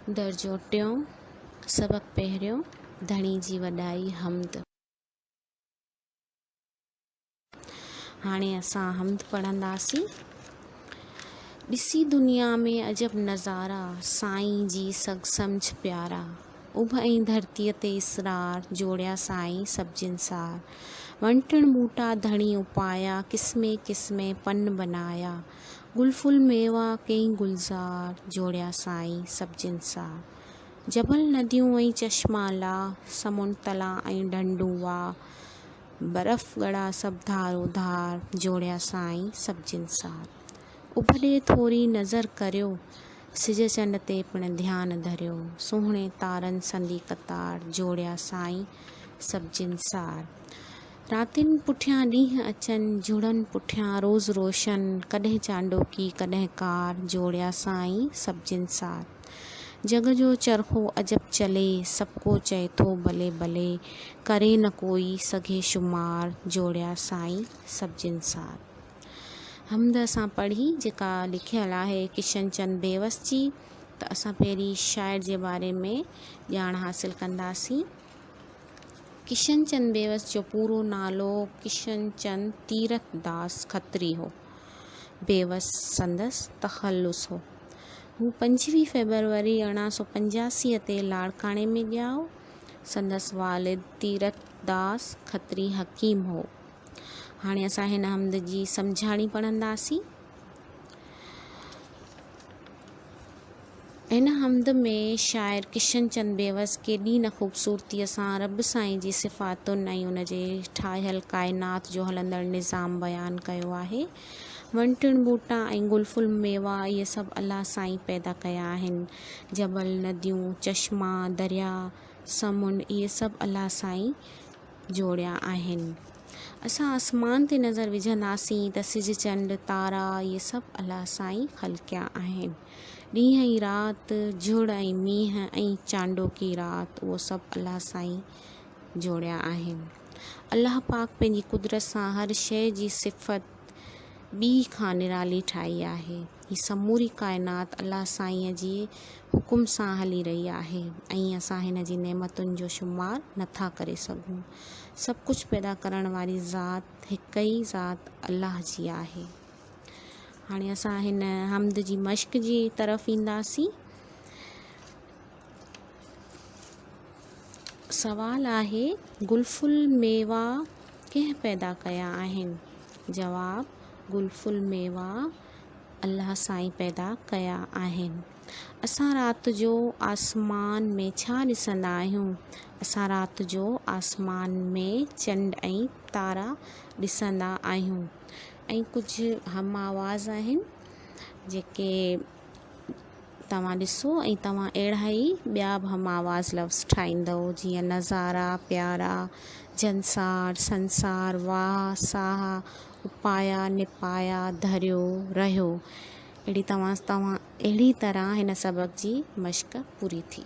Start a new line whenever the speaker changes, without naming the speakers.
درجو ٽيون، سبق پهريون، ڌڻي جي وڏائي، حمد. هاڻي اسان حمد پڙهنداسين. ڏسي دنيا ۾ عجب نظارا، سائين جي سگهه سمجهه پيارا. اڀ ۽ ڌرتيء تي اسرار، جوڙيا سائين سڀ جنسار. وڻ ٽڻ ٻوٽا ڌڻي اپايا، قسمين قسمين پن بنايا. گل ڦل ميوا ڪئين گلزار، جوڙيا سائين سڀ جنسار. جبل نديون ۽ چشما لاهه، سمنڊ تلاء ۽ ڍنڍون واهه. برف ڳڙا سڀ ڌارو ڌار، جوڙيا سائين سڀ جنسار. اڀ ڏي ٿوري نظر ڪريو، سج چنڊ تي پڻ ڌيان ڌريو. سهڻي تارن سندي قطار، جوڙيا سائين سڀ جنسار. راتين پٺيان ڏينهن اچن، جهڙن پٺيان روز روشن، ڪڏهن چانڊوڪي ڪڏهن ڪار، جوڙيا سائين سڀ جنسار. جڳ جو چرخو عجب چلي، سڀڪو چئي ٿو بلي بلي، ڪري نه ڪوئي سگهي شمار، جوڙيا سائين سڀ جنسار. حمد اسان پڙهي جيڪا لکيل آهي ڪشن چند بيوس جي ته اسان پهرين شاعر جي باري ۾ ڄاڻ حاصل ڪنداسين. ڪشن چند بيوس جو پورو نالو ڪشن چند تيرٿ داس کتري هو. بيوس سندس تخلص هو. هو 25 فيبروري 1885 تي لاڙڪاڻي ۾ ڄائو. سندس والد تيرٿ داس کتري حڪيم هو. هاڻي اسان هن حمد جي سمجهاڻي پڙهنداسين. هن حمد ۾ شاعر ڪشن چند بيوس ڪيڏي نه خوبصورتيء سان رب سائين جي صفاتن ۽ ان جي ٺاهيل ڪائنات جو هلندڙ نظام بيان ڪيو آهي. وڻ ٽڻ ٻوٽا ۽ گل ڦل ميوا اهي سڀ الله سائين پيدا ڪيا آهن. جبل، نديون، چشما، درياء، سمنڊ اهي سڀ الله سائين جوڙيا آهن. اسان آسمان تي نظر وجهنداسين ته سج چنڊ تارا اهي سڀ الله سائين خلقيا آهن. ڏينهن ۽ رات، جهڙ ۽ مينهن ۽ چانڊوڪي رات اهو سڀ الله سائين جوڙيا آهن. الله پاڪ پنهنجي قدرت سان هر شيء جي صفت ٻي کان نرالي ٺاهي آهي. هي سموري ڪائنات الله سائينء جي حڪم سان هلي رهي آهي ۽ اسان هن جي نعمتن جو شمار نه ٿا ڪري سگهون. سڀ ڪجهه پيدا ڪرڻ واري ذات هڪ ئي ذات الله جي آهي. هاڻي اسان هن حمد جي مشق جي طرف اينداسين. سوال آهي، گل ڦل ميوا ڪنهن پيدا ڪيا آهن؟ جواب، گل ڦل ميوا الله سائين پيدا ڪيا آهن. اسان رات جو آسمان ۾ ڇا ڏسندا آهيون؟ اسان رات جو آسمان ۾ چنڊ ۽ تارا ڏسندا آهيون ۽ ڪجهه هم آواز آهن جيڪي توهان ڏسو ۽ توهان اهڙا ئي ٻيا به هم آواز لفظ ٺاهيندؤ جيئن نظارا، پيارا، جنسار، سنسار، واهه، ساهه، اپايا، نپايا، ڌريو، رهيو. اهڙي توهان توهان اهڙي طرح هن سبق جي مشق پوري ٿي.